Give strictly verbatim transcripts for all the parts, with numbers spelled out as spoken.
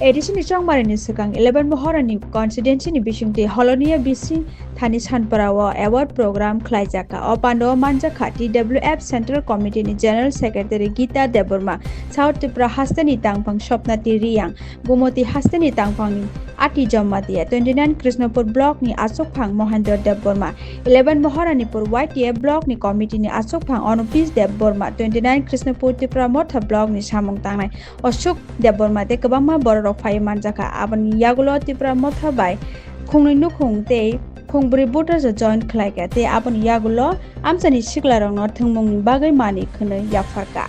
A D C ni chongmari ni swkang eleven Mohorani constituency ni bisingtwi Holoniya bising thani Sanpara o award program khlaijak kha. O pando o manjak kha T W F Central Committee ni General Secretary Gita Debbarma, South Tripura haste ni tangphang Swapnati Reang, Gumoti haste ni tangphang ni Ati Jamatia, twenty nine Krishnapur block ni achukphang Mohendra Debbarma, eleven Mohoranipur Y T F block ni committee ni achukphang Anupis Debbarma, twenty nine Krishnapur Tipra Motha block ni samung tangnai Ashok Debbarma tei kwbangma bororok phaiwi manjakha. Aboni yagulo Tipra Motha bai khungnwi nukhung tei khungbrwi voters join khlaikha tei aboni yagulo amchaini siklarokno thwngmungni bagwi manwi khwnwi yapharkha.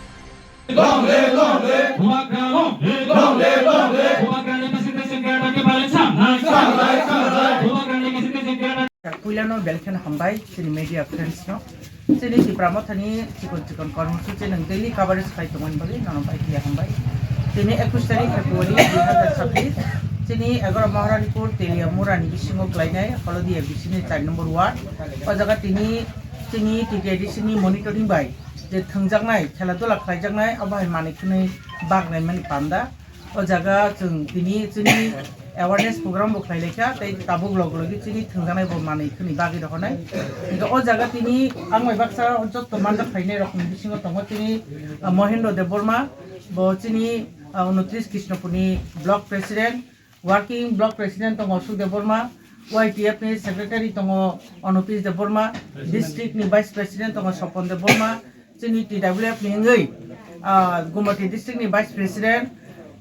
Puilano belkheno hambai chini media friends no. Chini Tipra Mothani chikon chikon kormosuchi nwng daily coverage khai tongmani bagwi nono bai khe hambai. Tini ekush tarik February dui hazar chabbish, chini egaroh Maharanipur Teliamurani bisingo klainai Holodia bisini char number ward. O jaga tini chini T T A D C ni monitoring bai je thwngjaknai, khela dula khlaijaknai, abo hai manwi khwnwi bagnaimani panda. O jaga chwng tini chini awareness program bo khlai laikha, tei tabuk log logi chini thwngjaknai bo manwi khwnwi bagwi rohornai. Hingkhe o jaga tini ang bai baksa jotto manjak phainai rokni bisingo tongo chini, ah, Mohendro Debbarma, bo chini, ah, unotris Krishnapurni block president, working block president tongo Ashok Debbarma, Y T F ni secretary tongo Anupis Debbarma, district ni vice president tongo Sopon Debbarma, chini T W F ni wngwi, ah, Gumoti district ni vice president,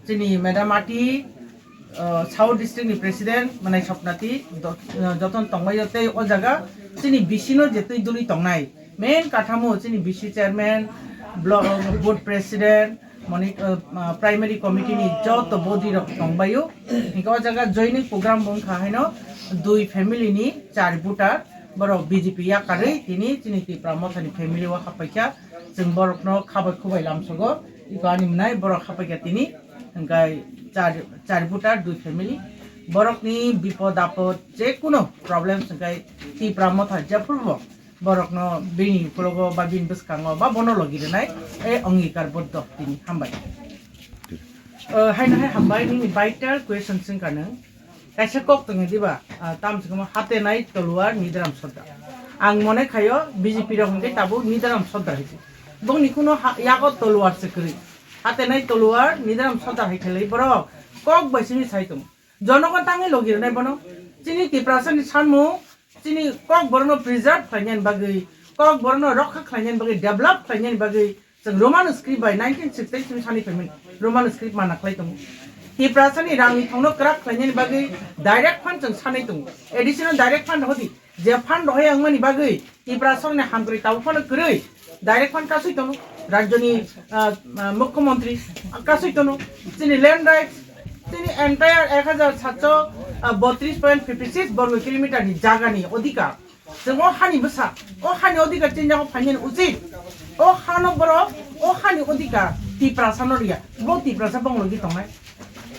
chini Madam Ati, ah, South district ni president, manai Sopnati, do-, ah, joton tongbaio tei o jaga chini B C no je twi duli tongnai. Main kathamo chini B C chairman, block, board president, moni-, ah, ah, primary committee ni joto body rok tongbaio. Hingke o jaga joining program bo wngkha haino dui family ni char voter. Borok B J P yakarwi tini chini Tipra Mothani family o hapaikha, chwng borokno khabai khubai lamsogo, iko ani mwnai borok hapaikha tini, hwnkhe char, char voter dui family, borokni bipod apod jekuno problems hwnkhe Tipra Motha jephrubo borokno bini ukologo ba bini bwskango ba bono logi rwnai, e ongikar boddo tini hambai. O, haino hai hambai nini vital question swngkha nwng. Kaisa kok tongo diba, ah, tamo se kamo hate nai toluar Nidaram Sordar. Ang mone khayo B J P rok hwnkhe tabuk Nidaram Sordar hai se. Bongni kuno ha-, yago toluar se kwrwi. Hate nai toluar Nidaram Sordar hai khe lai borok kok bai simi sai tongo. Jonogon tangwi logi rwnai bono. Chini Tiprasa ni sanmung, chini kok borokno preserve khlainani bagwi, kok borokno rokha khlainani bagwi, develop khlainani bagwi, Chwng Roman script bai nineteen sixty simi sani phaimani Roman script mana khlai tongo. Tiprasani rangni thongno kwrak khlainani bagwi direct fund chwng sanai tongo. Additional direct fund hodi je fund rohoi wngmani bagwi Tiprasani hamkrai tabuk phano kwrwi direct fund kasui tongo. Rajyoni, ah, ah, Mukhyamantri kasui tongo. Chini land rights, chini entire ek hajar satso, ah, botris point fifty six borgo kilometer ni jagani odhikar. Chwng o hani bwsa, o hani odhikar chini jago phainani uchit. O hano borok, o hani odhikar Tiprasa no riya. Bo Tiprasa bonglogi tongnai.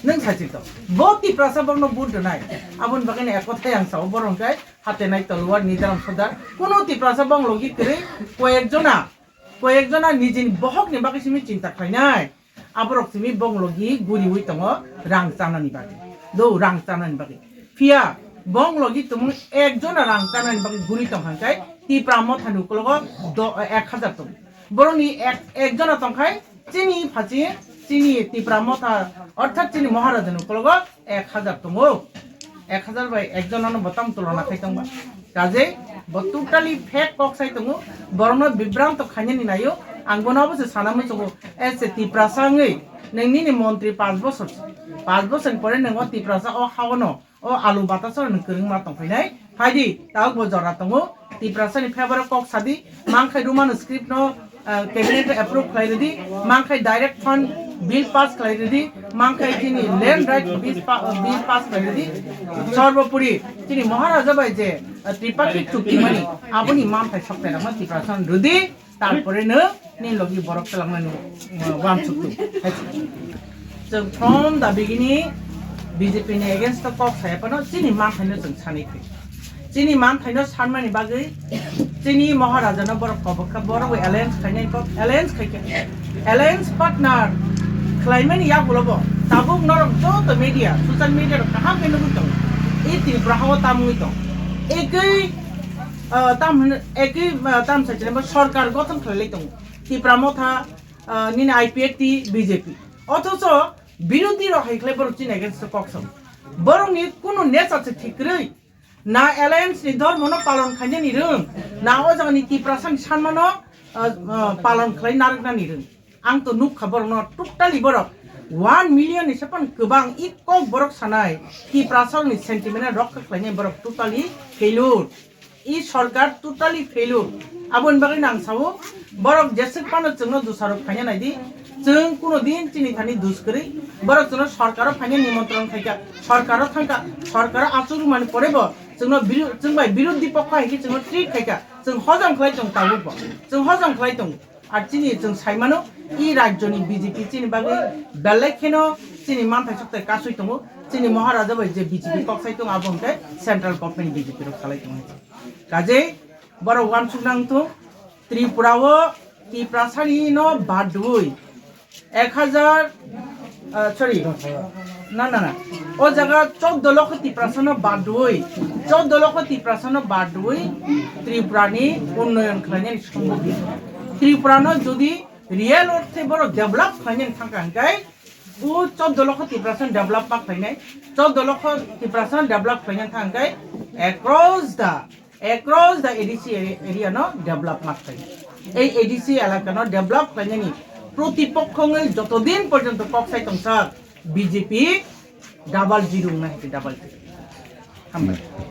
Nwng sachito. Bo Tiprasa borokno vote rwnai. Aboni bagwi no ek kothai ang sao, borok hwnkhe hate nai toluar Nidaram Sordar. Kuno Tiprasa bonglogi kwrwi koyek jona, koyek jona nijini bohokni bagwi simi chinta khlainai. Aborok simi bonglogi guriwi tongo rang chanani bagwi. Do rang chanani bagwi. Phiya bonglogi tumung ekjona rang chanani bagwi guri tongkha khe Tipra Mothani ukologo do, ek hajar tongo. Borokni ek, ekjona tongkhai chini phachi chini Tipra Motha orthat chini Maharajani ukologo ek hajar tongo. Ek hajar bai ekjon ano bo tamo tulona khai tongba. Kaje bo totally fake kok sai tongo. Borokno bibranto khainani naio. Ang bono obo se sana muchungo. Ese Tiprasa wngwi nwng nini montri panch bosor. Panch bosor ni pore nwng o Tiprasa o haono o alu batasa nwng kwrwngma tongphainai. Phaidi tabuk bo jora tongo. Tiprasa ni favor o kok sadi. Mangkhai Roman script no ah, cabinet approve khlai rwdi, mangkhai direct fund bill pass khlai rwdi, mangkhai chini land right bill pa-, bill pass khlai rwdi. Sorbopori chini Maharaja bai je, ah, tripakhi chukti mani, aboni manthai soktai rokno Tiprasa rwdi, tarpore no ni logi borok twlangmani, ah, wansuktu. Chwng from the beginning B J P ni against o kok saya phano chini manthaino chwng sanwi thai. Chini manthaino sanmani bagwi chini Maharajano borok kobok kha, borok bai alliance khainai kok, alliance khaikha. Alliance partner khlaimani yagulo bo Tabuk norok joto media, social media rok kaham khe nugwi tongo. I Tripura hao tam wngwi tong. Ekwi, ah, tam hwn-, ekwi, ah, tam sa chini bo sorkar gothon khlai lai tongo. Tipra Motha, ah, nini I P F T, B J P. Othocho birodhi rok hai khlai borok chini against o kok sao. Borokni kunu nature se thik kwrwi. Na alliance ni dhormo no palon khainani rwng, na o jaga ni Tiprasa ni sanma no, ah, ah, palon khlai narwknani rwng. Ang to nukha borok no totally borok one million ni sepan kwbang i kok borok sanai Tiprasa ni sentiment no rokha khlainai borok totally failure. I sorkar totally failure. Aboni bagwi nang sao borok jeswk phano chwngno dusarok phaina naidi. Chwng kuno din chini thani dus kwrwi. Borok chwngno sorkaro phaina nimontron khaikha, sorkaro thangkha, sorkaro achuk rwmani porebo chwngno biru-, chwng bai birodhi pokho hai khe chwngno treat khaikha. Chwng hojom khlai tong tabukbo. Chwng hojom khlai tongo. Ar chini chwng saimano, i rajyoni B J P chini bagwi belai kheno chini manthai sokthai kasui tongo. Chini Maharaja bai je B J P kok sai tongo, abo hwnkhe central government B J P rok salai tongo. Kajei borok uansuk nang thung, Tripura o Tiprasani no badwi ek hajar, ah, sorry, na, na, na, o jaga choudo lokho Tiprasa no badwi, choudo lokho Tiprasa no badwi Tripura ni unnoyon khlainani sombhob. Tripura no jodi real orthe borok develop khlainani thangkha hwnkhe, o choudo lokho Tiprasa no develop ma khlainai, choudo lokho Tiprasa no develop khlainani thangkha hwnkhe across the Across the A D C area, area no develop ma khlai. Ei A D C elaka no develop khlainani protipokho wngwi joto din porjonto kok sai tongsa B J P double zero wngna hai khe double zero. Hambai.